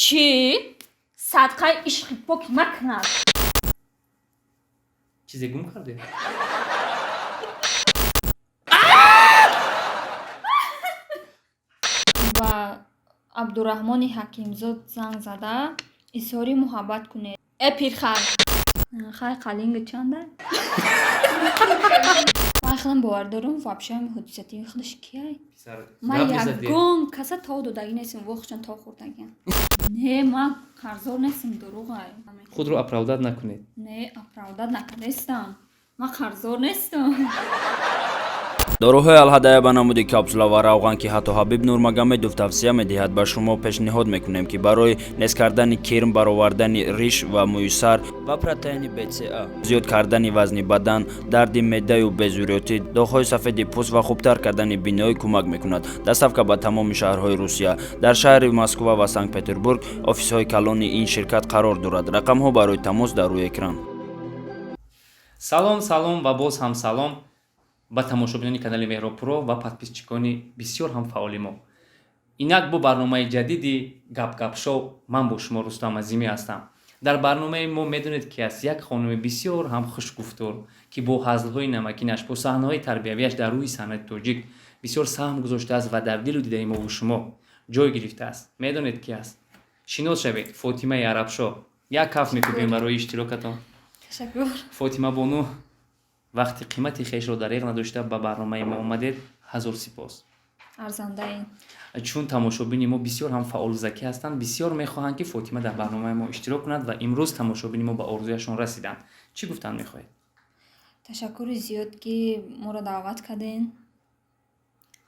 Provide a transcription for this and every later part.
Чӣ? Садқаи ишқи поки макунад. Чизе гум кардед? Ба Абдураҳмони Ҳакимзод занг зада, изҳори муҳаббат кунед. Э, пирхар, хай, қалинга чанда? Ман хелам бовар дорам, вообще ҳами ҳодисатии худаш кияй. Писар, Ман гап мезадед. ягон каса тов додагӣ нестам, вохчон тов хӯрдагиам. Не, ман қарздор нестам, дурӯғай. Худро оправдать накунед. Не, оправдать накардестам, ман қарздор нестам. Доруҳои Алҳадая ба намуди капсула ва равған, ки ҳатто Ҳабиб Нурмагомедов тавсия медиҳад, ба шумо пешниҳод мекунем, ки барои нест кардани кирм, баровардани риш ва мӯи сар ва протеини БЦА, зиёд кардани вазни бадан, дарди меъдаю безурётӣ, доғҳои сафеди пӯст ва хубтар кардани биноӣ кӯмак мекунад. Доставка ба тамоми шаҳрҳои Русия. Дар шаҳри Москва ва Санкт Петербург офисҳои калони ин ширкат қарор дорад. Рақамҳо барои тамос дар рӯи экран. Салом, салом ва боз ҳам салом ба тамошобинони канали Меҳробпуро ва подписчикони бисёр ҳам фаъоли мо. Инак бо барномаи ҷадиди Гапгап шоу ман бо шумо Рустам Азимӣ ҳастам. Дар барномаи мо медонед, ки аст як хонуми бисёр ҳам хушгуфтор, ки бо ҳазлҳои намакинаш, бо саҳнаҳои тарбиявиаш дар рӯи санъати тоҷик бисёр саҳм гузоштааст ва дар дилу дидаи мову шумо ҷой гирифтааст. Медонед, ки аст? Шинос шавед: Фотимаи Арабшоҳ. Як каф мекӯбем барои иштирокатон. Ташаккур. Фотима бону, вақти қимати хешро дареғ надошта ба барномаи мо омадед, ҳазор сипос. Арзандаин. Чун тамошобини мо бисёр ҳам фаъолу закӣ ҳастанд, бисёр мехоҳанд, ки Фотима дар барномаи мо иштирок кунад ва имрӯз тамошобини мо ба орзуяшон расиданд. Чӣ гуфтан мехоҳед? Ташаккури зиёд, ки моро даъват кардем.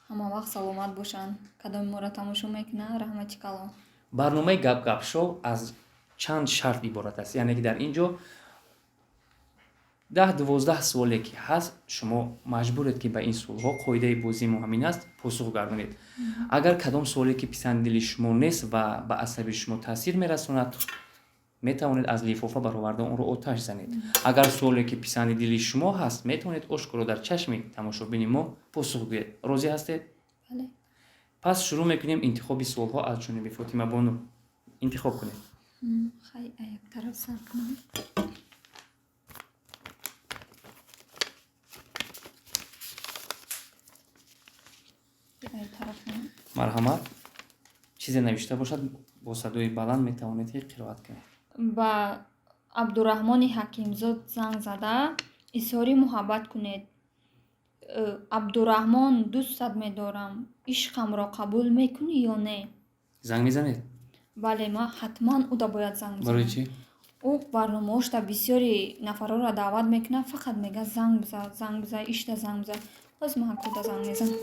Ҳама вақт саломат бошанд, кадоми моро тамошо мекунад. Раҳмати калон. Барномаи Гапгап шоу аз чанд шарт иборат аст, яъне ки дар ин ҷо 10-12 суоле ки ҳаст, шумо маҷбуред, ки ба ин суолҳо, қоидаи бозии мо ҳамин аст, посух гардонед. Агар кадом суоле ки писанди дили шумо нест ва ба асаби шумо таъсир мерасонад, метавонед аз лифофа бароварда онро оташ занед. Агар суоле ки писанди дили шумо ҳаст, метавонед ошкоро дар чашми тамошобини мо посух гӯед. Розӣ ҳастед? Бале. Пас шурӯъ мекунем. Интихоби суолҳо аз ҷониби Фотима бону. Интихоб кунед. Хай, як тараф сар кунам. Ай тараф. Марҳамат, чизе навишта бошад, бо садои баланд метавонед, ки қироат кунед. Ба Абдураҳмони Ҳакимзод занг зада, изҳори муҳаббат кунед. Абдураҳмон, дӯстат медорам, ишқамро қабул мекунӣ ё не? Занг мезанед? Бале, ман ҳатман уда бояд занг Барои бизанам. чӣ? Ӯ барномаошда бисёри нафарҳоро даъват мекунад, фақат мега: «Занг биза, занг биза, ишта занг биза». Боз ман ҳакуда занг мезанам.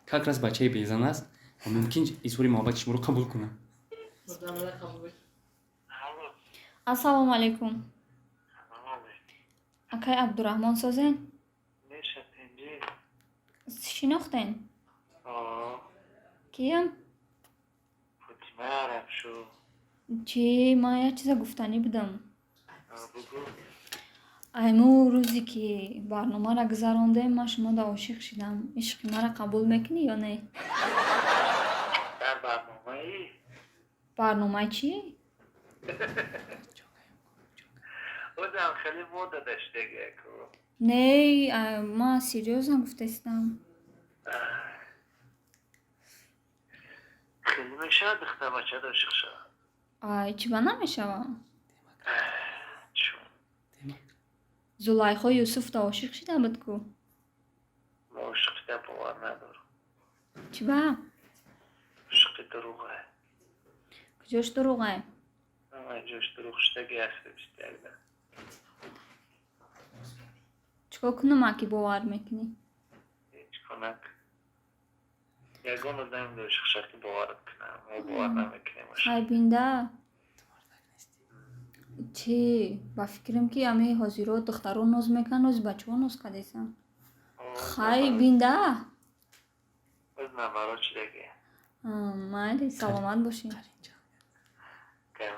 Как раз бачаи безан аст ва мумкин изҳори муҳаббати шуморо қабул кунад. Ассалому алайкум, акай Абдураҳмон, созен? Шинохтен, киям? Чӣ, ман як чиза гуфтанӣ будам. Айму рӯзе ки барномаро гузарондем, ман шумода ошиқ шидам. Ишқи маро қабул мекунӣ ё не? Дар барномаи? Барномаи чӣ? Одам хеле мода даштагиаку. Не, ман серьёзно гуфтаистам. Хеле мешавад духтарбача ошиқ шавад? Ай, чӣ ба намешавам? Чун? Зулайхо Юсуфда ошиқ шида буд ку. Ма ошиқида бовар надорам. Чӣ ба? Ошиқи дурӯғе. Куҷош дурӯғе? Ҳама ҷош дурӯғ шудаги, асри 21-да. Чӣ кор кунам, аки бовар мекунӣ? Ҳеҷ конак. Ягон одам ошиқ шавад, ки боварат кунам, мо бовар намекунем. Хай, бинда, чӣ ба фикрам, ки ами ҳозиро духтаро ноз мекунанд, нози бачаҳо ноз кардесам. Хай, бинда. Оз намаро чидаги. Майли, саломат бошӣ. Кам.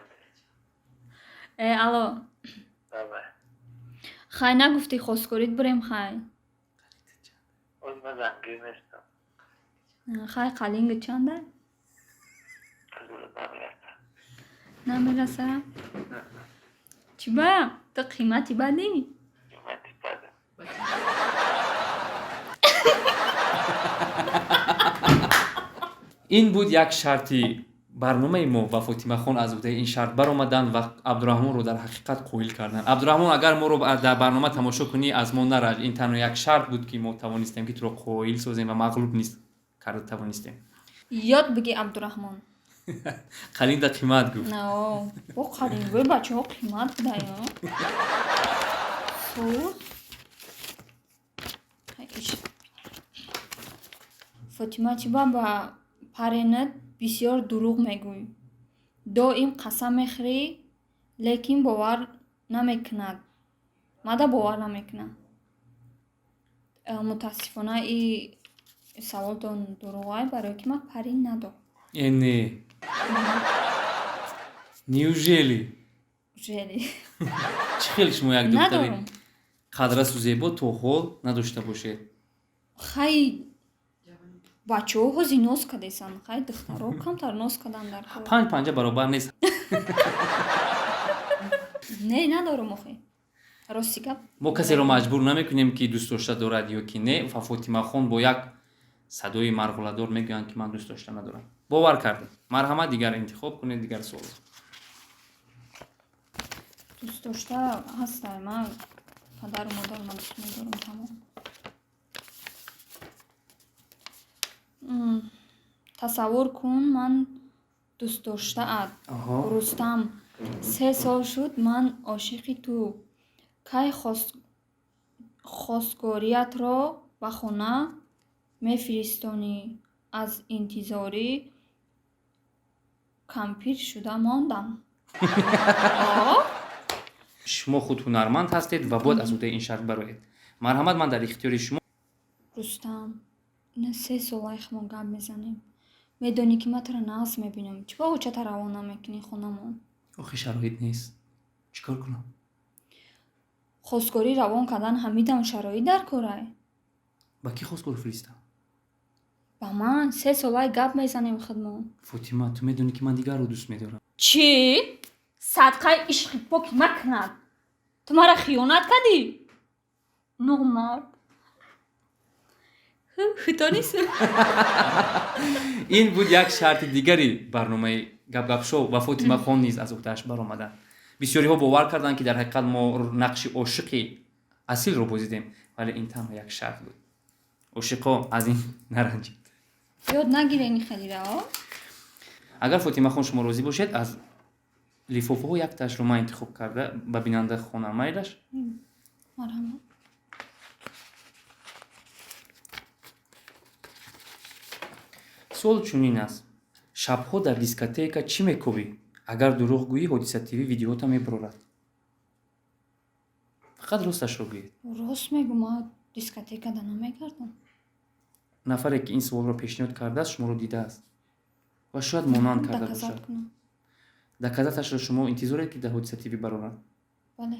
Э, алло. Давай. Хай, нагуфтӣ хосгорит бурем, хай? Оз ман зангир нестам. Хай, қалинга чанда? Зурат намеяфтам. Намераса? Чӣ ба? Ту қимати бадӣ? Қимати бадам. Ин буд як шарти барномаи мо ва Фотимахон аз уҳдаи ин шарт баромаданд ва Абдураҳмонро дар ҳақиқат қоил карданд. Абдураҳмон, агар моро дар барнома тамошо кунӣ, аз мо нараҷ. Ин танҳо як шарт буд, ки мо тавонистем, ки туро қоил созем ва мағлуб низ карда тавонистем. Ёд биги, Абдураҳмон. Қалинда қимат гуфт. Нао, бо қалингои бачаҳо қимат будаё. Суз. Фотима, чӣ ба ба паренат бисёр дурӯғ мегӯй? Доим қасам мехӯрӣ, лекин бовар намекунад. Мада бовар намекунад. Мутаассифона, и саволтон дурӯғай, барое ки ман парень надорам. Э, не, неужели? Жели. Чӣ хел шумо як духтари Надорам. қадрасу зебо то ҳол надошта бошед? Хай, бачаҳо ҳози ноз кардесанд. Хай, духтаро камтар ноз кардан дар кор. Панҷ панҷа баробар нест. Не, надорам охи. Рости гап. Мо касеро маҷбур намекунем, ки дӯстдошта дорад ё ки не, ва Фотимахон бо як садои марғуладор мегӯянд, ки ман дӯстдошта надорам. Бовар кардем. Марҳамат, дигар интихоб кунед, дигар суол. Дӯстдошта ҳастай. Ман падару модарма дӯст медорам, тамом. Тасаввур кун, ман дӯстдоштаат. Рустам, 3 сол шуд, ман ошиқи ту. Кай хостгориятро ба хона мефиристонӣ? Аз интизорӣ кампир шуда мондам. О? Шумо худ ҳунарманд ҳастед ва бояд аз уҳдаи ин шарт бароед. Марҳамат, ман дар ихтиёри шумо. Рустам, ина 3 сол айхмо гап мезанем. Медонӣ, ки ман туро нағз мебинам. Чӣ ба очата равон намекунӣ хонамон? Охи, шароит нест, чӣ кор кунам? Хостгорӣ равон кардан ҳамидам шароит дар корай? Ба кӣ хостгор фиристам? Ба ман. 3 солай гап мезанем худмон. Фотима, ту медонӣ, ки ман дигарро дӯст медорам. Чӣ? Садқаи ишқи поки макунад, ту мара хиёнат кардӣ, номард. Хитонист. Ин буд як шарти дигари барномаи Гапгапшоу ва Фотимахон низ аз уҳдааш баромаданд. Бисёриҳо бовар карданд, ки дар ҳақиқат мо нақши ошиқи асилро бозидем, вале ин танҳо як шарт буд. Ошиқо, аз ин наранҷид. Ёд нагирени хелира. Агар, Фотимахон, шумо розӣ бошед, аз лифофаҳо яктаашро ман интихоб карда ба бинанда хонам, майлаш? Марҳамат. Суол чунин аст: шабҳо дар дискотека чӣ мекобӣ? Агар дурӯғ гӯӣ, Ҳодиса ТВ видеота мебурорад. Фақат росташро гӯед. Рост мегӯм, ман дискотекада намегардам. Нафаре, ки ин суолро пешниҳод кардааст, шуморо дидааст ва шояд монанд карда Доказать бошад. кунам. Доказать ашро шумо интизоред, ки дар Ҳодиса ТВ бароранд? Бале.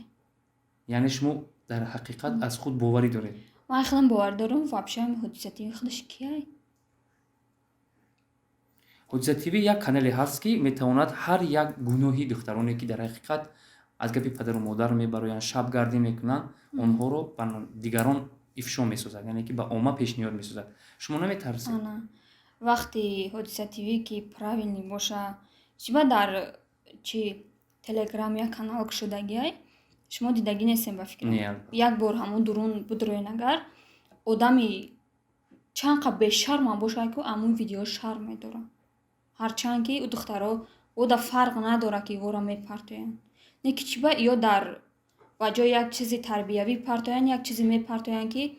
Яъне шумо дар ҳақиқат аз худ боварӣ доред? Ман хелам бовар дорам. Вообще, Ҳодиса ТВ худаш кияй? Ҳодиса ТВ як канале ҳаст, ки метавонад ҳар як гуноҳи духтароне, ки дар ҳақиқат аз гапи падару модар мебароянд, шабгардӣ мекунанд, онҳоро ба дигарон ифшо месозад, яъне ки ба омма пешниҳод месозад. Шумо наметарсед? Ана вақти Ҳодиса ТВ ки правильный боша, чиба дар чи Телеграм як канал кушодагиай, шумо дидагӣ нестем, ба фикрам? Не. Як бор ҳамон дурун будроен, агар одами чанд қа бешармам бошад, ку ҳамун видео шарм медорад. Ҳарчанд ки ӯ духтаро ода фарқ надорад, ки вора мепартоянд, не ки чиба ё дар ба ҷои як чизи тарбиявӣ партоянд, як чизе мепартоянд, ки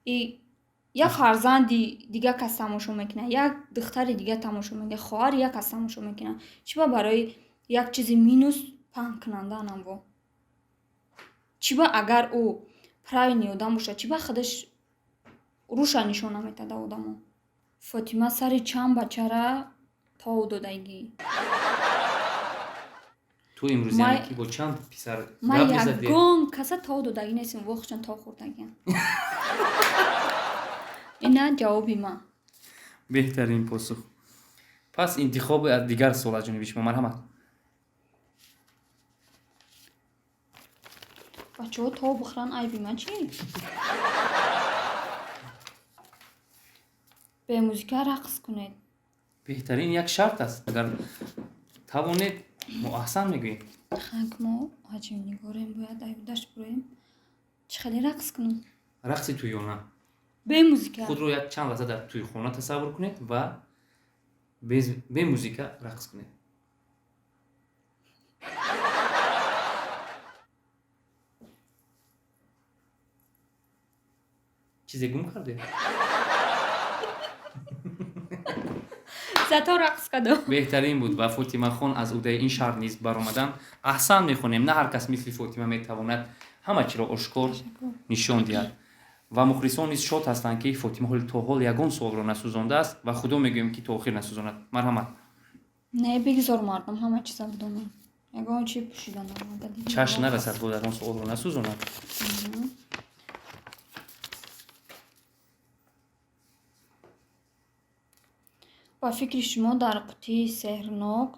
и як фарзанди дига кас тамошо мекунад, як духтари дига тамошо мекунад, хоҳари як кас тамошо мекунад. Чиба барои як чизи минус паҳн кунанда анамво? Чиба агар ӯ правильный одам бошад, чиба худаш руша нишон наметада одамо? Фотима, сари чанд бачара тов додагӣ? Ту имрӯз яъне ки бо чанд писар Ман гап мезадӣ? ягон каса тов додагӣ нестем, вохчан тов хӯрдагиам. Ина ҷавоби ман. Беҳтарин посух. Пас интихоби аз дигар суол аз ҷониби шумо, марҳамат. Бачаҳо то бихӯранд, айби ман чи? Бе музика рақс кунед. Беҳтарин як шарт аст. Агар тавонед, мо аҳсан мегӯем. Хак, мо ҳаҷмнигорем, бояд айбдаш буроем. Чӣ хеле рақс кунам? Рақси тӯёна. Бе музика. Худро як чанд лаҳза дар тӯйхона тасаввур кунед ва бе музика рақс кунед. Чизе гум кардед? Зато рақс кардам. Беҳтарин буд ва Фотимахон аз уҳдаи ин шарт низ баромадан. Аҳсан мехонем. На ҳар кас мисли Фотима метавонад ҳама чиро ошкор нишон диҳад. Ва мухлисон низ шод ҳастанд, ки Фотима ҳоли то ҳол ягон суолро насӯзондааст ва худо мегӯем, ки то охир насӯзонад. Марҳамат. Не, бигзор мардум ҳама чиза бидонанд. Ягон чи пӯшида наомада. Чашм нарасад, боз ягон суолро насӯзонад. Ба фикри шумо дар қутии сеҳрнок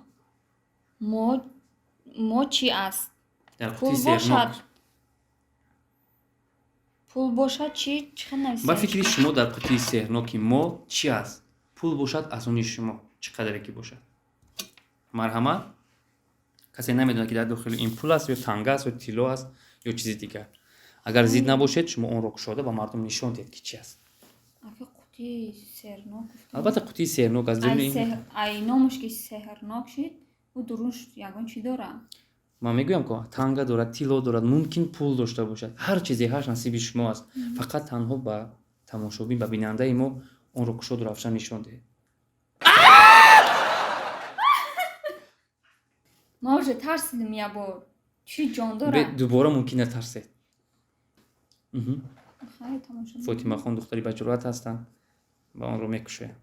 мо чӣ аст? Дар Пул қутии сеҳрнок. бошад. Пул бошад чӣ? Чӣ хел нависем? Ба фикри шумо дар қутии сеҳрноки мо чӣ аст? Пул бошад аз они шумо, чӣ қадаре ки бошад. Марҳамат. Касе намедонад, ки дар дохили ин пул аст ё танга аст ё тилло аст ё чизи дигар. Агар зид набошед, шумо онро кушода ба мардум нишон диҳед, ки чӣ аст. Ака, қутии сеҳрнок гуфтем. Албатта, қутии сеҳрнок аз даруни ин Ай номаш ки сеҳрнок шид, ӯ дурунш ягон чӣ дорад? Ман мегӯям, ки танга дорад, тилло дорад, мумкин пул дошта бошад. Ҳар чизе ҳаст, насиби шумо аст. Фақат танҳо ба тамошобин, ба бинандаи мо онро кушоду равшан нишон диҳед. Ман уже тарсидим як бор. Чӣ ҷон дорад? Дубора мумкин натарсед. Хай, тамошо. Фотимахон духтари баҷуръат ҳастанд ва онро мекушоянд.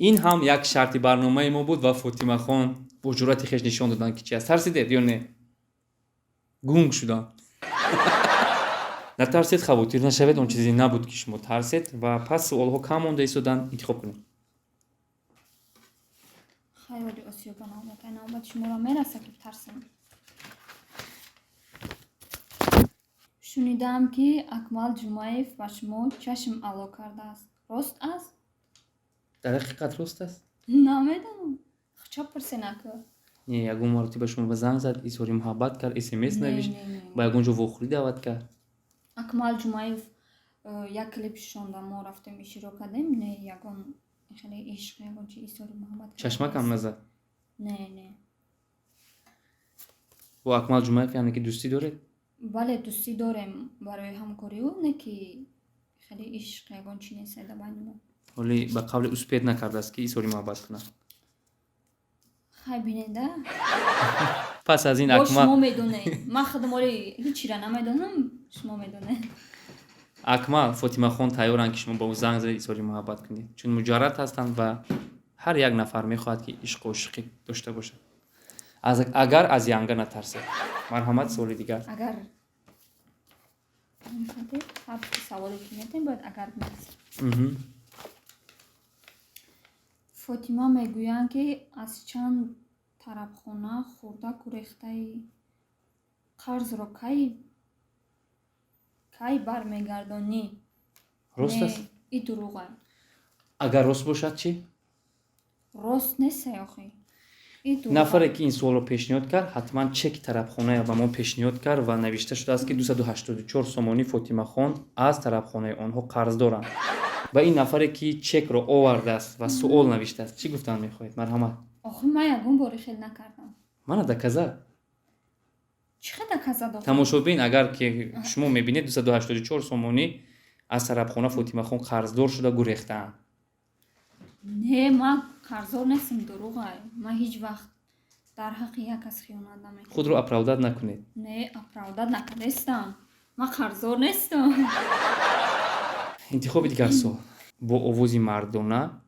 Ин ҳам як шарти барномаи мо буд ва Фотимахон бо ҷуръати хеш нишон доданд, ки чи аст. Тарсидед ё не? Гунг шудам. Натарсед, хавотир нашавед, он чизе набуд, ки шумо тарсед. Ва пас суолҳо кам монда истоданд, интихоб кунед. Хай, вале осиё ба навбат, ай навбат шуморо мераса, ки тарсам. Шунидаам, ки Акмал Ҷумаев ба шумо чашм ало кардааст. Рост аст? Дар ҳақиқат рост аст? Намедонам. Ча пурсен, ака? Не, ягон маротиба шумо ба занг зад, изҳори муҳаббат кард, смс Не, навишт, не, не. ба ягон ҷо вохӯрӣ даъват кард? Акмал Ҷумаев як клип шонда, мо рафтем, иштирок кардем. Не, ягон хеле ишқ, ягон чи изҳори муҳаббат карда Чашмакам нест. назад? Не, не. Бо Акмал Ҷумаев яъне ки дӯстӣ доред? Бале, дӯстӣ дорем барои ҳамкориу, не ки хеле ишқ, ягон чи нест дар байни мо. Ҳоли ба қавли успех накардааст, ки изҳори муҳаббат кунад. Хай, бинеда. Пас аз ин Бо Акмал шумо медонед. Ман худам оли ҳечира намедонам, шумо медонед. Акмал, Фотимахон тайёранд, ки шумо ба ӯ занг занед, изҳори муҳаббат кунед, чун муҷаррад ҳастанд ва ҳар як нафар мехоҳад, ки ишқу ошиқӣ дошта бошад. Агар аз янга натарсед. Марҳамат, суоли дигар. Агар ҳар саволе ки метем, бояд агар бинависем. Фотима, мегӯянд, ки аз чанд тарабхона хӯрда гурехтаи, қарзро кай бармегардонӣ? Рост Не, аст? и дурӯға. Агар рост бошад, чӣ? Рост нестай, охи. И дурӯға. Нафаре, ки ин суолро пешниҳод кард, ҳатман чеки тарабхоная ба мо пешниҳод кард ва навишта шудааст, ки 284 сомонӣ Фотимахон аз тарабхонаи онҳо қарз доранд. Ва ин нафаре, ки чекро овардааст ва суол навиштааст, чӣ гуфтан мехоҳед? Марҳамат. Охи, ман ягон бори хел накардам. Мана доказа. Чӣ хел доказа дохил? Тамошобин, агар ки шумо мебинед, 284 сомонӣ аз тарабхона Фотимахон қарздор шуда гурехтаанд. Не, ман қарздор нестам, дурӯғай. Ман ҳеҷ вақт дар ҳаққи як кас хиёнат намекунам. Худро оправдать накунед. Не, оправдать накардестам. Ман қарздор нестам. Интихоби дигар суол. Бо овози мардона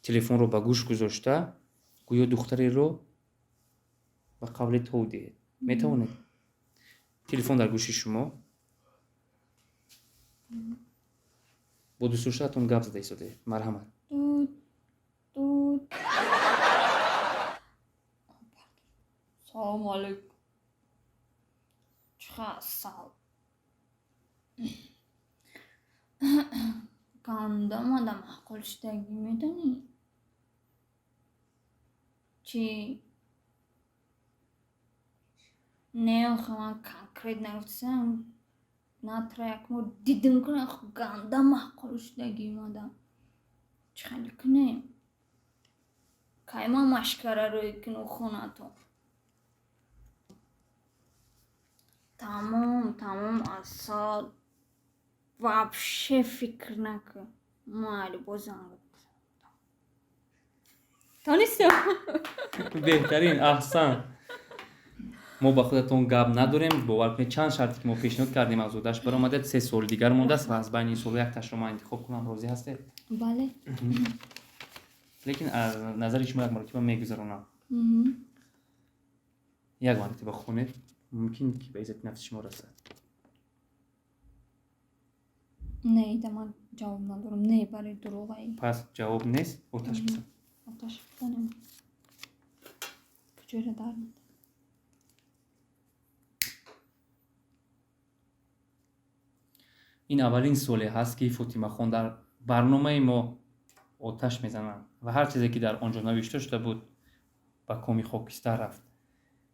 телефонро ба гӯш гузошта, гӯё духтареро ба қавли тов диҳед. Метавонед? Телефон дар гӯши шумо, бо дӯстдоштаатон гап зада истодаед. Марҳамат. Тут, тут. Салому алейкум. Чӣ сал. Ганда мада маъқул шудагӣ, медонӣ? Чӣ? Не, охи ман конкрет нагуфтасам. На тра якмо дидим кунам, ганда маъқул шудагӣ мада. Чӣ хеле кунем? Кай ман машкара рӯй куну хонатон? Тамом, тамом, асал. Вообще фикр накун. Майли, боз занг. Тонистам? Беҳтарин, аҳсан. Мо ба худатон гап надорем, бовар кунед, чанд шарте ки мо пешниҳод кардем, аз ӯдаш баромадед. Се суоли дигар мондааст ва аз байни ин суоло якташро ман интихоб кунам, розӣ ҳастед? Бале. Лекин аз назари шумо як маротиба мегузаронам. Як маротиба хонед, мумкин ки ба иззати нафси шумо расад. Не, ида ман ҷавоб надорам. Не, барои дурӯғаи. Пас ҷавоб нест, оташ бизан. Оташ бизанем. Куҷоро дар надорам? Ин аввалин суоле ҳаст, ки Фотимахон дар барномаи мо оташ мезананд ва ҳар чизе ки дар он ҷо навишта шуда буд, ба коми хокистар рафт.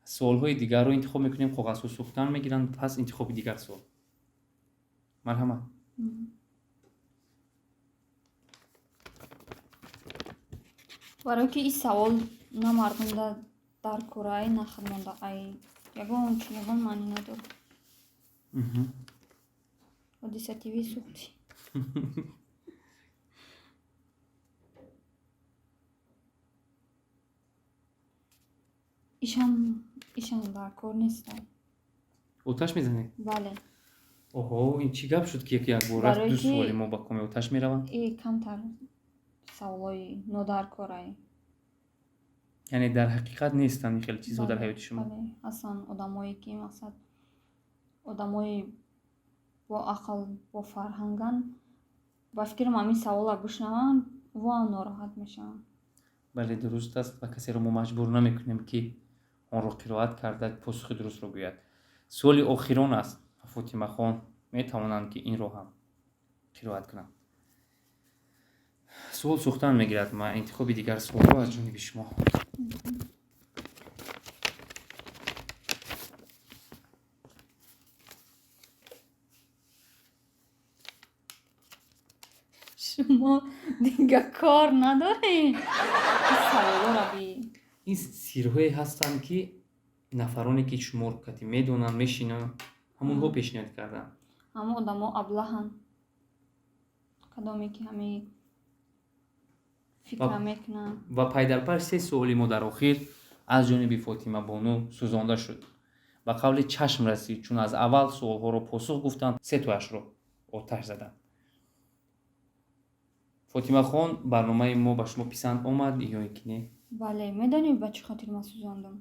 Суолҳои дигарро интихоб мекунем, коғазҳо сӯхтан мегиранд, пас интихоби дигар суол. Марҳамат. Барои ки ин савол на мардумда дар корай, на худмонда ай ягон чи, ягон маънӣ надорад. Ҳодиса ТВ сӯхтӣ. Ишам дар кор нестай. Оташ мезанед? Бале. Оҳо, ин чӣ гап шуд, ки яке якбора Барои ду ки суоли мо ба коми оташ мераванд? И камтар саволҳои нодаркорай. Яъне дар ҳақиқат нестанд ин хеле чизҳо дар Бале, ҳаёти шумо? Бале, ҳастанд одамое ки мақсад одамои бо ақл, бо фарҳанганд. Ба фикрам ҳамин саволро бишнаванд, воам нороҳат мешаванд. Бале, дуруст аст ва касеро мо маҷбур намекунем, ки онро қироат карда посухи дурустро гӯяд. Суоли охирон аст ва Фотимахон метавонанд, ки инро ҳам қироат кунанд. Суол сӯхтан мегирад ва интихоби дигар суолро аз ҷониби шумо. Шумо дига кор надоред? Ин саволҳоро би. Ин сирҳое ҳастанд, ки нафароне ки шуморо кати медонанд, мешинанд, ҳамонҳо пешниҳод карданд. Ҳамон одамо аблаҳанд. Кадоме ки ҳамин фикра мекунанд. Ва пайдарпай се суоли мо дар охир аз ҷониби Фотима бону сӯзонда шуд. Ба қавли чашм расид, чун аз аввал суолҳоро посух гуфтанд, сетояшро оташ заданд. Фотимахон, барномаи мо ба шумо писанд омад ё ин ки не? Бале, медонӣ ба чӣ хотир ман сӯзондам?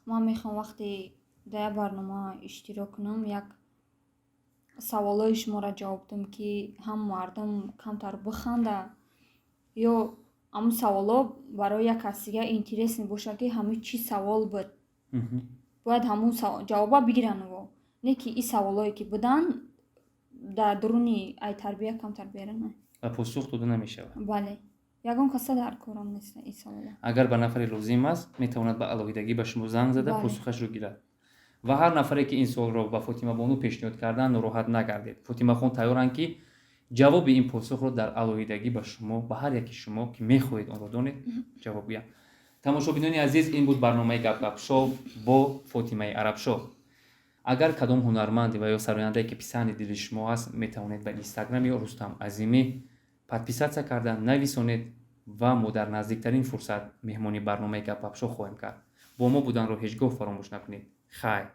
Ман мехоҳам вақте дар як барнома иштирок кунам, як саволҳои шуморо ҷавоб дам, ки ҳам мардум камтар биханда, ё ҳамун саволҳо барои як кас дига интересный бошад, ки ҳамин чӣ савол буд. Бояд ҳамун ҷавоба бигиранд во. Не ки ин саволҳое ки буданд, дар дуруни ай тарбия камтар берунанд. Ва посух дода намешавад. Бале. Ягон каса дар корам нест ин саволҳо. Агар ба нафаре лозим аст, метавонад ба алоҳидагӣ ба шумо занг зада посухашро гирад. Ва ҳар нафаре ки ин суолро ба Фотима бону пешниҳод карданд, нороҳат нагардед. Фотимахон тайёранд, ки ҷавоби ин посухро дар алоҳидагӣ ба шумо, ба ҳар яки шумо, ки мехоҳед онро донед, ҷавоб гӯянд. Тамошобинони азиз, ин буд барномаи Гап-Гап шоу бо Фотимаи Арабшоҳ. Агар кадом ҳунарманде ва ё сарояндае ки писанди дили шумо аст, метавонед ба инстаграми Рустам Азимӣ подписаться карда нависонед ва мо дар наздиктарин фурсат меҳмони барномаи Гап-Гап шоу хоҳем кард. Бо мо буданро ҳеҷ гоҳ фаромӯш накунед. Хайр.